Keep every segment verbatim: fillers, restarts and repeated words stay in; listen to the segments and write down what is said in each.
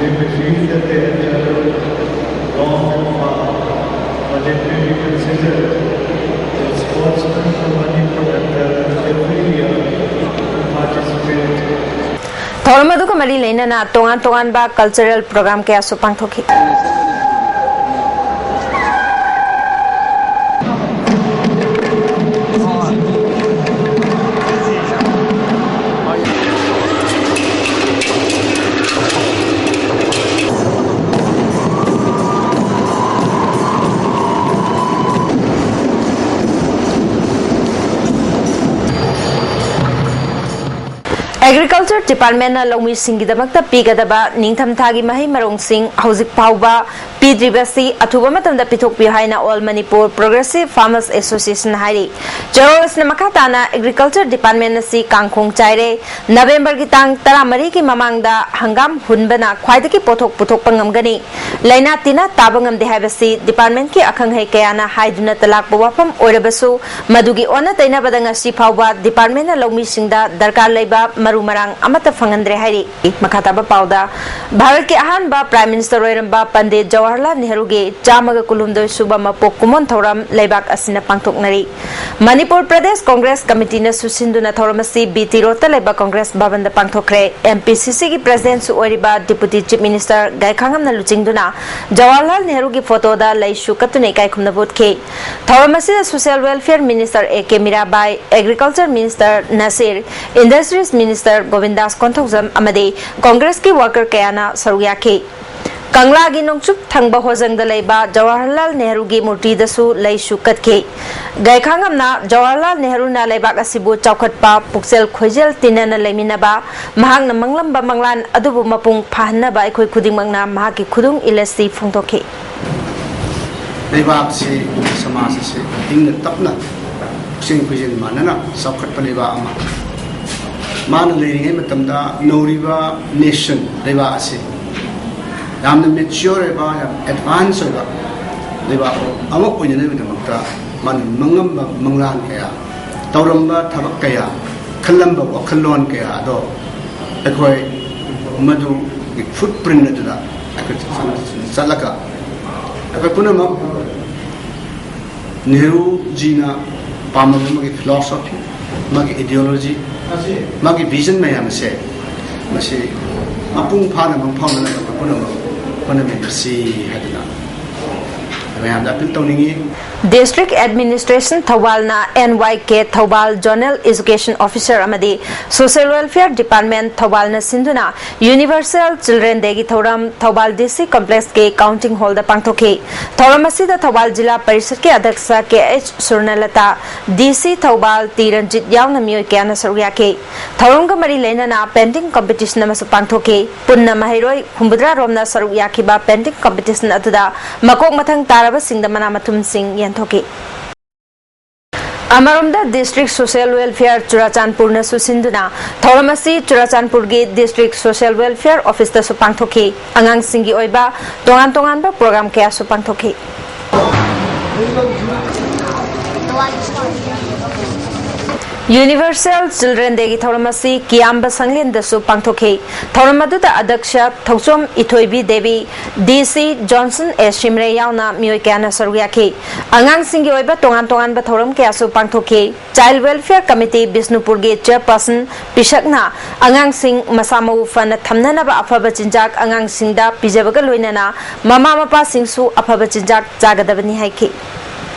They may feel that they have traveled long and far, but if we consider that sportsmen from Manipur have traveled every year to participate. ꯊꯧꯔꯝ ꯑꯗꯨꯒ ꯃꯔꯤ ꯂꯩꯅꯅ ꯇꯣꯉꯥꯟ ꯇꯣꯉꯥꯟꯕ cultural program ꯀꯌꯥꯁꯨ ꯄꯥꯡꯊꯣꯛꯈꯤ꯫ Agriculture Departmentꯅ ꯂꯧꯃꯤꯁꯤꯡꯒꯤꯗꯃꯛꯇ ꯄꯤꯒꯗꯕ ꯅꯤꯡꯊꯝꯊꯥꯒꯤ ꯃꯍꯩ ꯃꯔꯣꯡꯁꯤꯡ ꯍꯧꯖꯤꯛ ꯐꯥꯎꯕ ꯄꯤꯗ꯭ꯔꯤꯕꯁꯤ ꯑꯊꯨꯕ ꯃꯇꯝꯗ ꯄꯤꯊꯣꯛꯄꯤꯌꯨ ꯍꯥꯏꯅ All Manipur Progressive Farmers Association ꯍꯥꯏꯔꯤ꯫ ꯆꯦꯔꯣꯜ ꯑꯁꯤꯅ ꯃꯈꯥ ꯇꯥꯅ Agriculture Department ꯑꯁꯤ ꯀꯥꯡꯈꯣꯡ ꯆꯥꯏꯔꯦ꯫ ꯅꯕꯦꯝꯕꯔꯒꯤ ꯇꯥꯡ ꯇꯔꯥꯃꯔꯤꯒꯤ ꯃꯃꯥꯡꯗ ꯍꯪꯒꯥꯝ ꯍꯨꯟꯕꯅ ꯈ꯭ꯋꯥꯏꯗꯒꯤ ꯄꯣꯠꯊꯣꯛ ꯄꯨꯊꯣꯛꯄ ꯉꯝꯒꯅꯤ꯫ ꯂꯥꯏꯅꯥ ꯇꯤꯟꯅ ꯇꯥꯕ ꯉꯝꯗꯦ ꯍꯥꯏꯕꯁꯤ departmentꯀꯤ ꯑꯈꯪꯍꯩ ꯀꯌꯥꯅ ꯍꯥꯏꯗꯨꯅ ꯂꯥꯛꯄ ꯋꯥꯐꯝ ꯑꯣꯏꯔꯕꯁꯨ, ꯃꯗꯨꯒꯤ ꯑꯣꯟꯅ ꯇꯩꯅꯕꯗ ꯉꯁꯤ ꯐꯥꯎꯕ departmentꯅ ꯂꯧꯃꯤꯁꯤꯡꯗ ꯗꯔꯀꯥꯔ ꯂꯩꯕ ꯃꯔꯨ ꯃꯔꯥꯡ ꯑꯃꯠꯇ ꯐꯪꯍꯟꯗ꯭ꯔꯦ ꯍꯥꯏꯔꯤ꯫ ꯃꯈꯥ ꯇꯥꯕ ꯄꯥꯎꯗ, ꯚꯥꯔꯠꯀꯤ ꯑꯍꯥꯟꯕ Prime Minister ꯑꯣꯏꯔꯝꯕ ꯄꯟꯗꯤꯠ ꯖꯋꯥꯍꯔꯂꯥꯜ ꯅꯦꯍꯔꯨꯒꯤ ꯆꯥꯝꯃꯒ ꯀꯨꯟꯍꯨꯝꯗꯣꯏ ꯁꯨꯕ ꯃꯄꯣꯛ ꯀꯨꯝꯑꯣꯟ ꯊꯧꯔꯝ ꯂꯩꯕꯥꯛ ꯑꯁꯤꯅ ꯄꯥꯡꯊꯣꯛꯅꯔꯤ꯫ ꯃꯅꯤꯄꯨꯔ ꯄ꯭ꯔꯗꯦꯁ ꯀꯣꯡꯒ꯭ꯔꯦꯁ ꯀꯃꯤꯇꯤꯅꯁꯨ ꯁꯤꯟꯗꯨꯅ ꯊꯧꯔꯝ ꯑꯁꯤ ꯕꯤ ꯇꯤ ꯔꯣꯗꯇ ꯂꯩꯕ ꯀꯣꯡꯒ꯭ꯔꯦꯁ ꯚꯕꯟꯗ ꯄꯥꯡꯊꯣꯛꯈ꯭ꯔꯦ꯫ M P C Cꯒꯤ Presidentꯁꯨ ꯑꯣꯏꯔꯤꯕ Deputy Chief Minister ꯒꯥꯏꯈꯥꯉꯝꯅ ꯂꯨꯆꯤꯡꯗꯨꯅ ꯖꯋꯥꯍꯔꯂꯥꯜ ꯅꯦꯍꯔꯨꯒꯤ photoꯗ ꯂꯩꯁꯨ ꯀꯠꯇꯨꯅ ꯏꯀꯥꯏ ꯈꯨꯝꯅꯕ ꯎꯠꯈꯤ꯫ ꯊꯧꯔꯝ ꯑꯁꯤꯗ Social Welfare Minister A K Mirabai, Agriculture Minister Nasir, Industries Minister ꯒꯣꯕꯤꯟꯗꯥꯁ Konthoujam ꯑꯃꯗꯤ ꯀꯣꯡꯒ꯭ꯔꯦꯁꯀꯤ worker ꯀꯌꯥꯅ ꯁꯔꯨꯛ ꯌꯥꯈꯤ꯫ ꯀꯪꯂꯥꯒꯤ ꯅꯣꯡꯆꯨꯞ ꯊꯪꯕ ꯍꯣꯖꯪꯗ ꯂꯩꯕ ꯖꯋꯥꯍꯔꯂꯥꯜ ꯅꯦꯍꯔꯨꯒꯤ ꯃꯨꯔꯇꯤꯗꯁꯨ ꯂꯩꯁꯨ ꯀꯠꯈꯤ꯫ ꯒꯥꯏꯈꯥꯉꯝꯅ ꯖꯋꯥꯍꯔꯂꯥꯜ ꯅꯦꯍꯔꯨꯅ ꯂꯩꯕꯥꯛ ꯑꯁꯤꯕꯨ ꯆꯥꯎꯈꯠꯄ, ꯄꯨꯛꯆꯦꯜ ꯈꯣꯏꯖꯦꯜ ꯇꯤꯟꯅꯅ ꯂꯩꯃꯤꯟꯅꯕ, ꯃꯍꯥꯛꯅ ꯃꯪꯂꯝꯕ ꯃꯪꯂꯥꯟ ꯑꯗꯨꯕꯨ ꯃꯄꯨꯡ ꯐꯥꯍꯟꯅꯕ ꯑꯩꯈꯣꯏ ꯈꯨꯗꯤꯡꯃꯛꯅ ꯃꯍꯥꯛꯀꯤ ꯈꯨꯗꯨꯡ ꯏꯜꯂꯁꯤ ꯐꯣꯡꯗꯣꯛꯈꯤ꯫ ꯂꯩꯕꯥꯛꯁꯤ, ꯁꯃꯥꯖ ꯑꯁꯤ ꯏꯪꯅ ꯇꯞꯅ, ꯄꯨꯛꯆꯦꯜ ꯈꯣꯏꯖꯦꯜ ꯃꯥꯟꯅꯅ ꯆꯥꯎꯈꯠꯄ ꯂꯩꯕꯥꯛ ꯑꯃ꯫ ꯃꯥꯅ ꯂꯩꯔꯤꯉꯩ ꯃꯇꯝꯗ ꯅꯧꯔꯤꯕ nation, ꯂꯩꯕꯥꯛ ꯑꯁꯤ ꯌꯥꯝꯅ mature ꯑꯣꯏꯕ, ꯌꯥꯝ advance ꯑꯣꯏꯕ ꯂꯩꯕꯥꯛ ꯑꯃ ꯑꯣꯏꯅꯅꯕꯒꯤꯗꯃꯛꯇ ꯃꯥꯅ ꯃꯪꯉꯝꯕ ꯃꯪꯂꯥꯟ ꯀꯌꯥ, ꯇꯧꯔꯝꯕ ꯊꯕꯛ ꯀꯌꯥ, ꯈꯜꯂꯝꯕ ꯋꯥꯈꯜꯂꯣꯟ ꯀꯌꯥ ꯑꯗꯣ ꯑꯩꯈꯣꯏ ꯃꯗꯨ ꯐꯨꯠ ꯄ꯭ꯔꯤꯟꯠ ꯑꯗꯨꯗ ꯑꯩꯈꯣꯏ ꯆꯠꯂꯒ ꯑꯩꯈꯣꯏ ꯄꯨꯝꯅꯃꯛ ꯅꯦꯍꯔꯨꯖꯤꯅ ꯄꯥꯝꯂꯝꯕ ꯃꯥꯒꯤ ꯐꯤꯂꯣꯁꯣꯐꯤ, ꯃꯥꯒꯤ ꯏꯗꯤꯑꯣꯂꯣꯖꯤ, ꯃꯥꯒꯤ ꯚꯤꯖꯟ ꯃꯌꯥꯝ ꯑꯁꯦ ꯃꯁꯤ ꯃꯄꯨꯡ ꯐꯥꯅ ꯃꯪꯐꯥꯎꯅꯅꯕ ꯑꯩꯈꯣꯏ ꯄꯨꯝꯅꯃꯛ ꯍꯣꯠꯅꯃꯤꯟꯅꯁꯤ ꯍꯥꯏꯗꯨꯅ ꯃꯌꯥꯝꯗ ꯑꯄꯤꯜ ꯇꯧꯅꯤꯡꯏ꯫ District Administration ꯊꯧꯕꯥꯜꯅ ꯑꯦꯟ ꯋꯥꯏ ꯀꯦ ꯊꯧꯕꯥꯜ Zonal Education Officer ꯑꯃꯗꯤ Social Welfare Department ꯊꯧꯕꯥꯜꯅ ꯁꯤꯟꯗꯨꯅ Universal Children Dayꯒꯤ ꯊꯧꯔꯝ ꯊꯧꯕꯥꯜ ꯗꯤ ꯁꯤ ꯀꯝꯄ꯭ꯂꯦꯛꯁꯀꯤ ꯀꯥꯎꯟꯇꯤꯡ ꯍꯣꯜꯗ ꯄꯥꯡꯊꯣꯛꯈꯤ꯫ ꯊꯧꯔꯝ ꯑꯁꯤꯗ ꯊꯧꯕꯥꯜ ꯖꯤꯂꯥ ꯄꯔꯤꯁꯠꯀꯤ ꯑꯗ꯭ꯌꯛꯁ ꯀꯦ ꯑꯩꯆ ꯁꯨꯔꯅꯂꯇꯥ, ꯗꯤ ꯁꯤ ꯊꯧꯕꯥꯜ ꯇꯤ ꯔꯟꯖꯤꯠ ꯌꯥꯎꯅ ꯃꯤꯑꯣꯏ ꯀꯌꯥꯅ ꯁꯔꯨꯛ ꯌꯥꯈꯤ꯫ ꯊꯧꯔꯝꯒ ꯃꯔꯤ ꯂꯩꯅꯅ ꯄꯦꯟꯇꯤꯡ ꯀꯝꯄꯤꯇꯤꯁꯟ ꯑꯃꯁꯨ ꯄꯥꯡꯊꯣꯛꯈꯤ꯫ ꯄꯨꯟꯅ ꯃꯍꯩꯔꯣꯏ ꯍꯨꯝꯐꯨꯇꯔꯥ ꯔꯣꯝꯅ ꯁꯔꯨꯛ ꯌꯥꯈꯤꯕ ꯄꯦꯟꯇꯤꯡ ꯀꯝꯄꯤꯇꯤꯁꯟ ꯑꯗꯨꯗ ꯃꯀꯣꯛ ꯃꯊꯪ ꯇꯥꯔꯕꯁꯤꯡꯗ ꯃꯅꯥ ꯃꯊꯨꯝꯁꯤꯡ ꯌꯦꯟꯊꯣꯛꯈꯤ꯫ ꯑꯃꯔꯣꯝꯗ District Social Welfare ꯆꯨꯔꯥꯆꯥꯟꯄꯨꯔꯅꯁꯨ ꯁꯤꯟꯗꯨꯅ ꯊꯧꯔꯝ ꯑꯁꯤ ꯆꯨꯔꯥꯆꯥꯟꯄꯨꯔꯒꯤ District Social Welfare Officeꯇꯁꯨ ꯄꯥꯡꯊꯣꯛꯈꯤ꯫ ꯑꯉꯥꯡꯁꯤꯡꯒꯤ ꯑꯣꯏꯕ ꯇꯣꯉꯥꯟ ꯇꯣꯉꯥꯟꯕ ꯄ꯭ꯔꯣꯒ꯭ꯔꯥꯝ ꯀꯌꯥꯁꯨ ꯄꯥꯡꯊꯣꯛꯈꯤ꯫ Universal Children Dayꯒꯤ ꯊꯧꯔꯝ ꯑꯁꯤ ꯀꯤꯌꯥꯝꯕ ꯁꯪꯂꯦꯟꯗꯁꯨ ꯄꯥꯡꯊꯣꯛꯈꯤ꯫ ꯊꯧꯔꯝ ꯑꯗꯨꯗ ꯑꯗ꯭ꯌꯛꯁ ꯊꯧꯆꯣꯝ ꯏꯊꯣꯏꯕꯤ ꯗꯦꯕꯤ, ꯗꯤ ꯁꯤ ꯖꯣꯟꯁꯟ ꯑꯦ ꯁꯤꯝꯔꯦ ꯌꯥꯎꯅ ꯃꯤꯑꯣꯏ ꯀꯌꯥꯅ ꯁꯔꯨꯛ ꯌꯥꯈꯤ꯫ ꯑꯉꯥꯡꯁꯤꯡꯒꯤ ꯑꯣꯏꯕ ꯇꯣꯉꯥꯟ ꯇꯣꯉꯥꯟꯕ ꯊꯧꯔꯝ ꯀꯌꯥꯁꯨ ꯄꯥꯡꯊꯣꯛꯈꯤ꯫ Child Welfare Committee ꯕꯤꯁꯅꯨꯄꯨꯔꯒꯤ Chairperson ꯄꯤꯁꯛꯅ ꯑꯉꯥꯡꯁꯤꯡ ꯃꯁꯥ ꯃꯎ ꯐꯅ ꯊꯝꯅꯅꯕ ꯑꯐꯕ ꯆꯤꯟꯖꯥꯛ ꯑꯉꯥꯡꯁꯤꯡꯗ ꯄꯤꯖꯕꯒ ꯂꯣꯏꯅꯅ ꯃꯃꯥ ꯃꯄꯥꯁꯤꯡꯁꯨ ꯑꯐꯕ ꯆꯤꯟꯖꯥꯛ ꯆꯥꯒꯗꯕꯅꯤ ꯍꯥꯏꯈꯤ꯫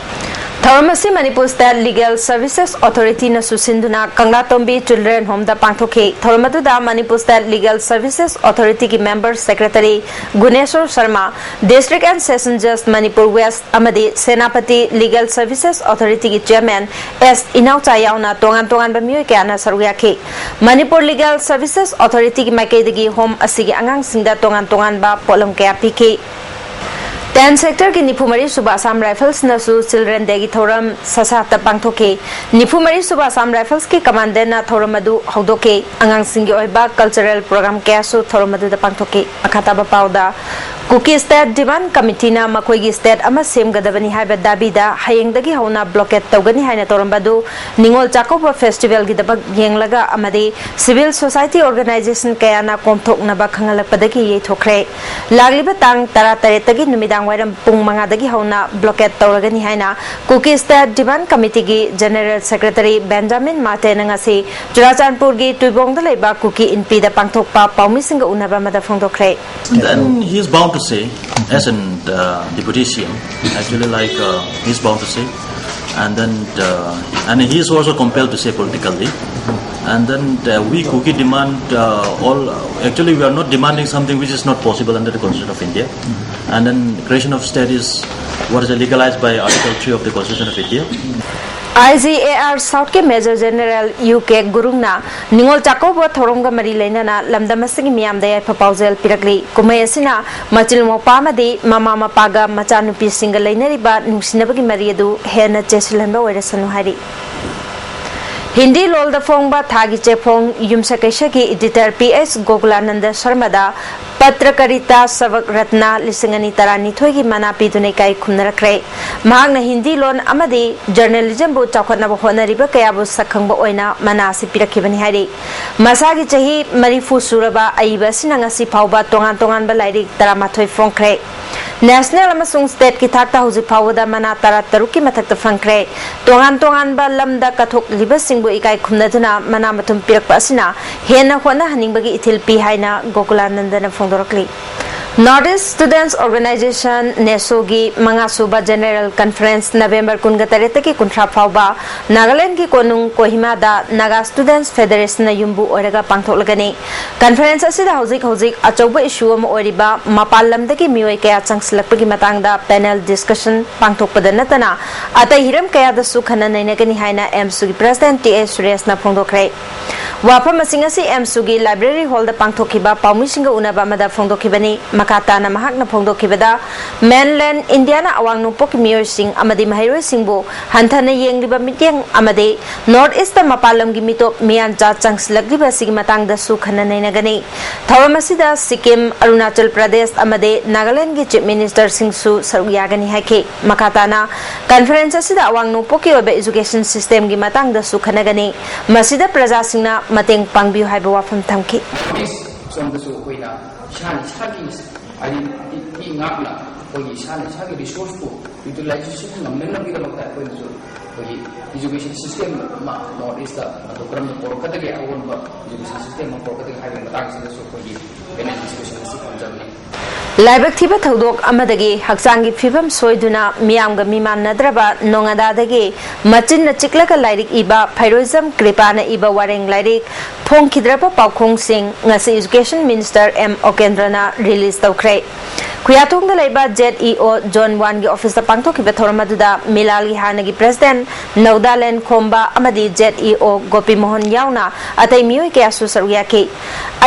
ꯊꯧꯔꯝ ꯑꯁꯤ ꯃꯅꯤꯄꯨꯔ State Legal Services Authorityꯅꯁꯨ ꯁꯤꯟꯗꯨꯅ ꯀꯪꯂꯥꯇꯣꯝꯕꯤ Children Homeꯗ ꯄꯥꯡꯊꯣꯛꯈꯤ꯫ ꯊꯧꯔꯝ ꯑꯗꯨꯗ Manipur State Legal Services Authorityꯒꯤ Member Secretary Guneshor Sharma, District and Session Judge Manipur West ꯑꯃꯗꯤ ꯁꯦꯅꯥꯄꯇꯤ Legal Services Authorityꯒꯤ Chairman ꯑꯦꯁ ꯏꯅꯥꯎꯆꯥ ꯌꯥꯎꯅ ꯇꯣꯉꯥꯟ ꯇꯣꯉꯥꯟꯕ ꯃꯤꯑꯣꯏ ꯀꯌꯥꯅ ꯁꯔꯨꯛ ꯌꯥꯈꯤ꯫ ꯃꯅꯤꯄꯨꯔ Legal Services Authorityꯒꯤ ꯃꯥꯏꯀꯩꯗꯒꯤ ꯍꯣꯝ ꯑꯁꯤꯒꯤ ꯑꯉꯥꯡꯁꯤꯡꯗ ꯇꯣꯉꯥꯟ ꯇꯣꯉꯥꯟꯕ ꯄꯣꯠꯂꯝ ꯀꯌꯥ ꯄꯤꯈꯤ꯫ Ten Sectorꯒꯤ ꯅꯤꯐꯨ ꯃꯔꯤ ꯁꯨꯕ Assam Riflesꯅꯁꯨ Children Dayꯒꯤ ꯊꯧꯔꯝ ꯁꯁꯥꯠꯇ ꯄꯥꯡꯊꯣꯛꯈꯤ꯫ ꯅꯤꯐꯨ ꯃꯔꯤ ꯁꯨꯕ Assam Riflesꯀꯤ Commandantꯅ ꯊꯧꯔꯝ ꯑꯗꯨ ꯍꯧꯗꯣꯛꯈꯤ꯫ ꯑꯉꯥꯡꯁꯤꯡꯒꯤ ꯑꯣꯏꯕ cultural program ꯀꯌꯥꯁꯨ ꯊꯧꯔꯝ ꯑꯗꯨꯗ ꯄꯥꯡꯊꯣꯛꯈꯤ꯫ ꯃꯈꯥ ꯇꯥꯕ ꯄꯥꯎꯗ ꯀꯨꯀꯤ ꯁ꯭ꯇꯦꯠ ꯗꯤꯃꯥꯟ ꯀꯃꯤꯇꯤꯅ ꯃꯈꯣꯏꯒꯤ ꯁ꯭ꯇꯦꯠ ꯑꯃ ꯁꯦꯝꯒꯗꯕꯅꯤ ꯍꯥꯏꯕ ꯗꯥꯕꯤꯗ ꯍꯌꯦꯡꯗꯒꯤ ꯍꯧꯅ ꯕ꯭ꯂꯣꯀꯦꯠ ꯇꯧꯒꯅꯤ ꯍꯥꯏꯅ ꯇꯧꯔꯝꯕ ꯑꯗꯨ ꯅꯤꯉꯣꯜ ꯆꯥꯛꯀꯧꯕ ꯐꯦꯁꯇꯤꯚꯦꯜꯒꯤꯗꯃꯛ ꯌꯦꯡꯂꯒ ꯑꯃꯗꯤ ꯁꯤꯚꯤꯜ ꯁꯣꯁꯥꯏꯇꯤ ꯑꯣꯔꯒꯅꯥꯏꯖꯦꯁꯟ ꯀꯌꯥꯅ ꯀꯣꯝꯊꯣꯛꯅꯕ ꯈꯪꯍꯜꯂꯛꯄꯗꯒꯤ ꯌꯩꯊꯣꯛꯈ꯭ꯔꯦ꯫ ꯂꯥꯛꯂꯤꯕ ꯇꯥꯡ ꯇꯔꯥꯇꯔꯦꯠꯇꯒꯤ ꯅꯨꯃꯤꯗꯥꯡ ꯋꯥꯏꯔꯝ ꯄꯨꯡ ꯃꯉꯥꯗꯒꯤ ꯍꯧꯅ ꯕ꯭ꯂꯣꯀꯦꯠ ꯇꯧꯔꯒꯅꯤ ꯍꯥꯏꯅ ꯀꯨꯀꯤ ꯁ꯭ꯇꯦꯠ ꯗꯤꯃꯥꯟ ꯀꯃꯤꯇꯤꯒꯤ ꯖꯦꯅꯦꯔꯦꯜ ꯁꯦꯀ꯭ꯔꯦꯇꯔꯤ ꯕꯦꯟꯖꯥꯃꯤꯟ ꯃꯥꯔꯇꯦꯟꯅ ꯉꯁꯤ ꯆꯨꯔꯥꯆꯥꯟꯄꯨꯔꯒꯤ ꯇꯨꯏꯕꯣꯡꯗ ꯂꯩꯕ ꯀꯨꯀꯤ ꯏꯟꯄꯤꯗ ꯄꯥꯡꯊꯣꯛꯄ ꯄꯥꯎꯃꯤꯁꯤꯡꯒ ꯎꯅꯕ ꯑꯃꯗ ꯐꯣꯡꯗꯣꯛꯈ꯭ꯔꯦ꯫ Then he is bound to say, as in uh, Deputy C M, actually, like uh, he is bound to say, and then uh, and he is also compelled to say politically. And then uh, we Kuki demand uh, all. Actually, we are not demanding something which is not possible under the Constitution of India. And then creation of state is what is legalized by Article three of the Constitution of India. I G A R ꯁꯥꯎꯠꯀꯤ major general U K ꯒꯨꯔꯨꯡꯅ ꯅꯤꯉꯣꯜ ꯆꯥꯛꯀꯧꯕ ꯊꯧꯔꯝꯒ ꯃꯔꯤ ꯂꯩꯅꯅ ꯂꯝꯗꯝ ꯑꯁꯤꯒꯤ ꯃꯤꯌꯥꯝꯗ ꯌꯥꯏꯐ ꯄꯥꯎꯖꯦꯜ ꯄꯤꯔꯛꯂꯤ꯫ ꯀꯨꯝꯍꯩ ꯑꯁꯤꯅ ꯃꯆꯤꯜ ꯃꯧꯄꯥ ꯑꯃꯗꯤ ꯃꯃꯥ ꯃꯄꯥꯒ ꯃꯆꯥꯅꯨꯄꯤꯁꯤꯡꯒ ꯂꯩꯅꯔꯤꯕ ꯅꯨꯡꯁꯤꯅꯕꯒꯤ ꯃꯔꯤ ꯑꯗꯨ ꯍꯦꯟꯅ ꯆꯦꯠꯁꯤꯜꯍꯟꯕ ꯑꯣꯏꯔꯁꯅꯨ ꯍꯥꯏꯔꯤ꯫ ꯍꯤꯟꯗꯤ ꯂꯣꯜꯗ ꯐꯣꯡꯕ ꯊꯥꯒꯤ ꯆꯦꯐꯣꯡ ꯌꯨꯝꯁꯀꯩꯁꯒꯤ ꯏꯗꯤꯇꯔ ꯄꯤ ꯑꯦꯁ ꯒꯣꯀꯨꯂꯥꯅꯟꯗ ꯁꯔꯃꯗ ꯄꯇ꯭ꯔꯀꯥꯔꯤꯇꯥ ꯁꯕꯛ ꯔꯠꯅ ꯂꯤꯁꯤꯡ ꯑꯅꯤ ꯇꯔꯥꯅꯤꯊꯣꯏꯒꯤ ꯃꯅꯥ ꯄꯤꯗꯨꯅ ꯏꯀꯥꯏ ꯈꯨꯝꯅꯔꯛꯈ꯭ꯔꯦ꯫ ꯃꯍꯥꯛꯅ ꯍꯤꯟꯗꯤ ꯂꯣꯟ ꯑꯃꯗꯤ ꯖꯔꯅꯦꯂꯤꯖꯝꯕꯨ ꯆꯥꯎꯈꯠꯅꯕ ꯍꯣꯠꯅꯔꯤꯕ ꯀꯌꯥꯕꯨ ꯁꯛꯈꯪꯕ ꯑꯣꯏꯅ ꯃꯅꯥ ꯑꯁꯤ ꯄꯤꯔꯛꯈꯤꯕꯅꯤ ꯍꯥꯏꯔꯤ꯫ ꯃꯁꯥꯒꯤ ꯆꯍꯤ ꯃꯔꯤꯐꯨ ꯁꯨꯔꯕ ꯑꯏꯕ ꯑꯁꯤꯅ ꯉꯁꯤ ꯐꯥꯎꯕ ꯇꯣꯉꯥꯟ ꯇꯣꯉꯥꯟꯕ ꯂꯥꯏꯔꯤꯛ ꯇꯔꯥꯃꯥꯊꯣꯏ ꯐꯣꯡꯈ꯭ꯔꯦ꯫ ꯅꯦꯁꯅꯦꯜ ꯑꯃꯁꯨꯡ ꯁ꯭ꯇꯦꯠꯀꯤ ꯊꯥꯛꯇ ꯍꯧꯖꯤꯛ ꯐꯥꯎꯕꯗ ꯃꯅꯥ ꯇꯔꯥ ꯇꯔꯨꯛꯀꯤ ꯃꯊꯛꯇ ꯐꯪꯈ꯭ꯔꯦ꯫ ꯇꯣꯉꯥꯟ ꯇꯣꯉꯥꯟꯕ ꯂꯝꯗ ꯀꯠꯊꯣꯛꯂꯤꯕꯁꯤꯡꯕꯨ ꯏꯀꯥꯏ ꯈꯨꯝꯅꯗꯨꯅ ꯃꯅꯥ ꯃꯊꯨꯝ ꯄꯤꯔꯛꯄ ꯑꯁꯤꯅ ꯍꯦꯟꯅ ꯍꯣꯠꯅꯍꯟꯅꯤꯡꯕꯒꯤ ꯏꯊꯤꯜ ꯄꯤ ꯍꯥꯏꯅ ꯒꯣꯀꯨꯂꯥꯅꯟꯗꯅ ꯐꯣꯡꯗꯣꯔꯛꯂꯤ꯫ North East Students Organisation, ꯅꯦꯁꯣꯒꯤ ꯃꯉꯥꯁꯨꯕ ꯖꯦꯅꯦꯔꯦꯜ ꯀꯟꯐꯔꯦꯟꯁ ꯅꯕꯦꯝꯕꯔ ꯀꯨꯟꯒ ꯇꯔꯦꯠꯇꯒꯤ ꯀꯨꯟꯊ꯭ꯔꯥ ꯐꯥꯎꯕ ꯅꯥꯒꯥꯂꯦꯟꯗꯒꯤ ꯀꯣꯅꯨꯡ ꯀꯣꯍꯤꯃꯥꯗ ꯅꯥꯒꯥ ꯁ꯭ꯇꯨꯗꯦꯟꯠꯁ ꯐꯦꯗꯔꯦꯁꯟꯅ ꯌꯨꯝꯕꯨ ꯑꯣꯏꯔꯒ ꯄꯥꯡꯊꯣꯛꯂꯒꯅꯤ꯫ ꯀꯟꯐꯔꯦꯟꯁ ꯑꯁꯤꯗ ꯍꯧꯖꯤꯛ ꯍꯧꯖꯤꯛ ꯑꯆꯧꯕ ꯏꯁꯨ ꯑꯃ ꯑꯣꯏꯔꯤꯕ ꯃꯄꯥꯟ ꯂꯝꯗꯒꯤ ꯃꯤꯑꯣꯏ ꯀꯌꯥ ꯆꯪꯁꯤꯜꯂꯛꯄꯒꯤ ꯃꯇꯥꯡꯗ ꯄꯦꯅꯦꯜ ꯗꯤꯁꯀꯁꯟ ꯄꯥꯡꯊꯣꯛꯄꯗ ꯅꯠꯇꯅ ꯑꯇꯩ ꯍꯤꯔꯝ ꯀꯌꯥꯗꯁꯨ ꯈꯟꯅ ꯅꯩꯅꯒꯅꯤ ꯍꯥꯏꯅ ꯑꯦꯝꯁꯨꯒꯤ ꯄ꯭ꯔꯦꯁꯤꯗꯦꯟꯠ ꯇꯤ ꯑꯦ ꯁꯨꯔꯦꯁꯅ ꯐꯣꯡꯗꯣꯛꯈ꯭ꯔꯦ꯫ ꯋꯥꯐꯝ ꯑꯁꯤ ꯉꯁꯤ ꯑꯦꯝꯁꯨꯒꯤ ꯂꯥꯏꯕ꯭ꯔꯦꯔꯤ ꯍꯣꯜꯗ ꯄꯥꯡꯊꯣꯛꯈꯤꯕ ꯄꯥꯎꯃꯤꯁꯤꯡꯒ ꯎꯅꯕ ꯑꯃꯗ ꯐꯣꯡꯗꯣꯛꯈꯤꯕꯅꯤ꯫ ꯃꯈꯥ ꯇꯥꯅ ꯃꯍꯥꯛꯅ ꯐꯣꯡꯗꯣꯛꯈꯤꯕꯗ, ꯃꯦꯟꯂꯦꯟ ꯏꯟꯗꯤꯌꯥꯅ ꯑꯋꯥꯡ ꯅꯣꯡꯄꯣꯛꯀꯤ ꯃꯤꯑꯣꯏꯁꯤꯡ ꯑꯃꯗꯤ ꯃꯍꯩꯔꯣꯏꯁꯤꯡꯕꯨ ꯍꯟꯊꯅ ꯌꯦꯡꯂꯤꯕ ꯃꯤꯠꯌꯦꯡ ꯑꯃꯗꯤ ꯅꯣꯔꯠ ꯏꯁꯇ ꯃꯄꯥꯟ ꯂꯝꯒꯤ ꯃꯤꯇꯣꯞ ꯃꯤꯌꯥꯟꯆꯥ ꯆꯪꯁꯤꯜꯂꯛꯂꯤꯕ ꯑꯁꯤꯒꯤ ꯃꯇꯥꯡꯗꯁꯨ ꯈꯟꯅ ꯅꯩꯅꯒꯅꯤ꯫ ꯊꯧꯔꯝ ꯑꯁꯤꯗ ꯁꯤꯛꯀꯤꯝ, ꯑꯔꯨꯅꯥꯆꯜ ꯄ꯭ꯔꯗꯦꯁ ꯑꯃꯗꯤ ꯅꯥꯒꯥꯂꯦꯟꯗꯒꯤ ꯆꯤꯐ ꯃꯤꯅꯤꯁꯇꯔꯁꯤꯡꯁꯨ ꯁꯔꯨꯛ ꯌꯥꯒꯅꯤ ꯍꯥꯏꯈꯤ꯫ ꯃꯈꯥ ꯇꯥꯅ ꯀꯟꯐꯔꯦꯟꯁ ꯑꯁꯤꯗ ꯑꯋꯥꯡ ꯅꯣꯡꯄꯣꯛꯀꯤ ꯑꯣꯏꯕ ꯦꯗꯨꯀꯦꯁꯟ ꯁꯤꯁꯇꯦꯝꯒꯤ ꯃꯇꯥꯡꯗꯁꯨ ꯈꯟꯅꯒꯅꯤ꯫ ꯃꯁꯤꯗ ꯄ꯭ꯔꯖꯥꯁꯤꯡꯅ ꯃꯇꯦꯡ ꯄꯥꯡꯕꯤꯌꯨ ꯍꯥꯏꯕ ꯋꯥꯐꯝ ꯊꯝꯈꯤ꯫ ꯁꯣꯝꯗꯁꯨ ꯑꯩꯈꯣꯏꯅ ꯏꯁꯥꯅ ꯏꯁꯥꯒꯤ identity ꯉꯥꯛꯅ ꯑꯩꯈꯣꯏꯒꯤ ꯏꯁꯥꯅ ꯏꯁꯥꯒꯤ ꯔꯤꯁꯣꯔꯁꯄꯨ ꯌꯨꯇꯤꯂꯥꯏꯖꯦꯁꯟ ꯉꯝꯅꯅꯕꯒꯤꯗꯃꯛꯇ ꯑꯩꯈꯣꯏꯅꯁꯨ ꯑꯩꯈꯣꯏꯒꯤ ꯏꯖꯨꯀꯦꯁꯟ ꯁꯤꯁꯇꯦꯝ ꯑꯃ ꯅꯣꯔꯠ ꯏꯁꯇ ꯑꯗꯨ ꯀꯔꯝꯅ ꯄꯨꯔꯛꯀꯗꯒꯦ, ꯑꯑꯣꯟꯕ ꯏꯖꯨꯀꯦꯁꯟ ꯁꯤꯁꯇꯦꯝ ꯑꯃ ꯄꯨꯔꯛꯀꯗꯒꯦ ꯍꯥꯏꯕꯒꯤ ꯃꯇꯥꯡꯁꯤꯗꯁꯨ ꯑꯩꯈꯣꯏꯒꯤ ꯄꯦꯅꯦꯜ ꯗꯤꯁꯀꯁꯟ ꯑꯁꯤ ꯄꯥꯝꯖꯕꯅꯤ꯫ ꯂꯥꯏꯕꯛ ꯊꯤꯕ ꯊꯧꯗꯣꯛ ꯑꯃꯗꯒꯤ ꯍꯛꯆꯥꯡꯒꯤ ꯐꯤꯕꯝ ꯁꯣꯏꯗꯨꯅ ꯃꯤꯌꯥꯝꯒ ꯃꯤꯃꯥꯟꯅꯗ꯭ꯔꯕ ꯅꯣꯉꯥꯗꯥꯗꯒꯤ ꯃꯆꯤꯟꯅ ꯆꯤꯛꯂꯒ ꯂꯥꯏꯔꯤꯛ ꯏꯕ ꯐꯩꯔꯣꯏꯖꯝ ꯀ꯭ꯔꯤꯄꯥꯅ ꯏꯕ ꯋꯥꯔꯦꯡ ꯂꯥꯏꯔꯤꯛ ꯐꯣꯡꯈꯤꯗ꯭ꯔꯕ ꯄꯥꯎꯈꯣꯡꯁꯤꯡ ꯉꯁꯤ ꯏꯖꯨꯀꯦꯁꯟ ꯃꯤꯅꯤꯁꯇꯔ ꯑꯦꯝ ꯑꯣꯀꯦꯟꯗ꯭ꯔꯅ ꯔꯤꯂꯤꯖ ꯇꯧꯈ꯭ꯔꯦ꯫ ꯈꯨꯌꯥꯊꯣꯡꯗ ꯂꯩꯕ ꯖꯦꯠ ꯏ ꯑꯣ ꯖꯣꯟ ꯋꯥꯟꯒꯤ ꯑꯣꯐꯤꯁꯇ ꯄꯥꯡꯊꯣꯛꯈꯤꯕ ꯊꯧꯔꯝ ꯑꯗꯨꯗ ꯃꯤꯂꯥꯜꯒꯤ ꯍꯥꯟꯅꯒꯤ ꯄ꯭ꯔꯦꯁꯤꯗꯦꯟ ꯅꯧꯗꯥꯂꯦꯟ ꯈꯣꯝꯕ ꯑꯃꯗꯤ ꯖꯦꯠ ꯏ ꯑꯣ ꯒꯣꯄꯤꯃꯣꯍꯟ ꯌꯥꯎꯅ ꯑꯇꯩ ꯃꯤꯑꯣꯏ ꯀꯌꯥꯁꯨ ꯁꯔꯨꯛ ꯌꯥꯈꯤ꯫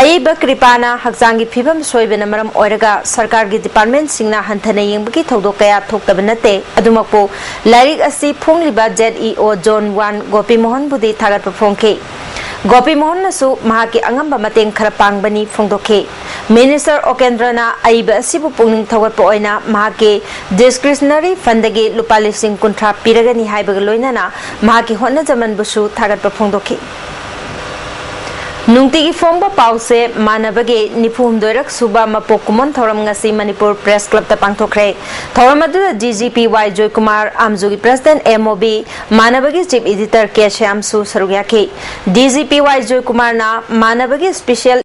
ꯑꯏꯕ ꯀ꯭ꯔꯤꯄꯥꯅ ꯍꯛꯆꯥꯡꯒꯤ ꯐꯤꯕꯝ ꯁꯣꯏꯕꯅ ꯃꯔꯝ ꯑꯣꯏꯔꯒ ꯁꯔꯀꯥꯔꯒꯤ ꯗꯤꯄꯥꯔꯠꯃꯦꯟꯁꯤꯡꯅ ꯍꯟꯊꯅ ꯌꯦꯡꯕꯒꯤ ꯊꯧꯗꯣꯛ ꯀꯌꯥ ꯊꯣꯛꯇꯕ ꯅꯠꯇꯦ꯫ ꯑꯗꯨꯃꯛꯄꯨ ꯂꯥꯏꯔꯤꯛ ꯑꯁꯤ ꯐꯣꯡꯂꯤꯕ ꯖꯦꯠ ꯏ ꯑꯣ ꯖꯣꯟ ꯋꯥꯟ ꯒꯣꯄꯤꯃꯣꯍꯟꯕꯨꯗꯤ ꯊꯥꯒꯠꯄ ꯐꯣꯡꯈꯤ꯫ ꯒꯣꯄꯤꯃꯣꯍꯟꯅꯁꯨ ꯃꯍꯥꯛꯀꯤ ꯑꯉꯝꯕ ꯃꯇꯦꯡ ꯈꯔ ꯄꯥꯡꯕꯅꯤ ꯐꯣꯡꯗꯣꯛꯈꯤ꯫ ꯃꯤꯅꯤꯁꯇꯔ ꯑꯣꯀꯦꯟꯗ꯭ꯔꯅ ꯑꯏꯕ ꯑꯁꯤꯕꯨ ꯄꯨꯛꯅꯤꯡ ꯊꯧꯒꯠꯄ ꯑꯣꯏꯅ ꯃꯍꯥꯛꯀꯤ ꯗꯤꯁꯀ꯭ꯔꯤꯁꯅꯔꯤ ꯐꯟꯗꯒꯤ ꯂꯨꯄꯥ ꯂꯤꯁꯤꯡ ꯀꯨꯟꯊ꯭ꯔꯥ ꯄꯤꯔꯒꯅꯤ ꯍꯥꯏꯕꯒ ꯂꯣꯏꯅꯅ ꯃꯍꯥꯛꯀꯤ ꯍꯣꯠꯅꯖꯃꯟꯕꯨꯁꯨ ꯊꯥꯒꯠꯄ ꯐꯣꯡꯗꯣꯛꯈꯤ꯫ ꯅꯨꯡꯇꯤꯒꯤ ꯐꯣꯡꯕ ꯄꯥꯎꯁꯦ ꯃꯥꯟꯅꯕꯒꯤ ꯅꯤꯐꯨ ꯍꯨꯝꯗꯣꯏꯔꯛ ꯁꯨꯕ ꯃꯄꯣꯛ ꯀꯨꯝꯑꯣꯟ ꯊꯧꯔꯝ ꯉꯁꯤ ꯃꯅꯤꯄꯨꯔ ꯄ꯭ꯔꯦꯁ ꯀ꯭ꯂꯕꯇ ꯄꯥꯡꯊꯣꯛꯈ꯭ꯔꯦ꯫ ꯊꯧꯔꯝ ꯑꯗꯨꯗ ꯗꯤ ꯖꯤ ꯄꯤ ꯋꯥꯏ Joykumar, ꯑꯥꯝꯖꯨꯒꯤ president M O B, ꯃꯥꯟꯅꯕꯒꯤ chief editor ꯀꯦ ꯁ꯭ꯌꯥꯝꯁꯨ ꯁꯔꯨꯛ ꯌꯥꯈꯤ꯫ ꯗꯤ ꯖꯤ ꯄꯤ ꯋꯥꯏ ꯖꯣꯏꯀꯨꯃꯥꯔꯅ ꯃꯥꯟꯅꯕꯒꯤ ꯁ꯭ꯄꯦꯁꯤꯌꯦꯜ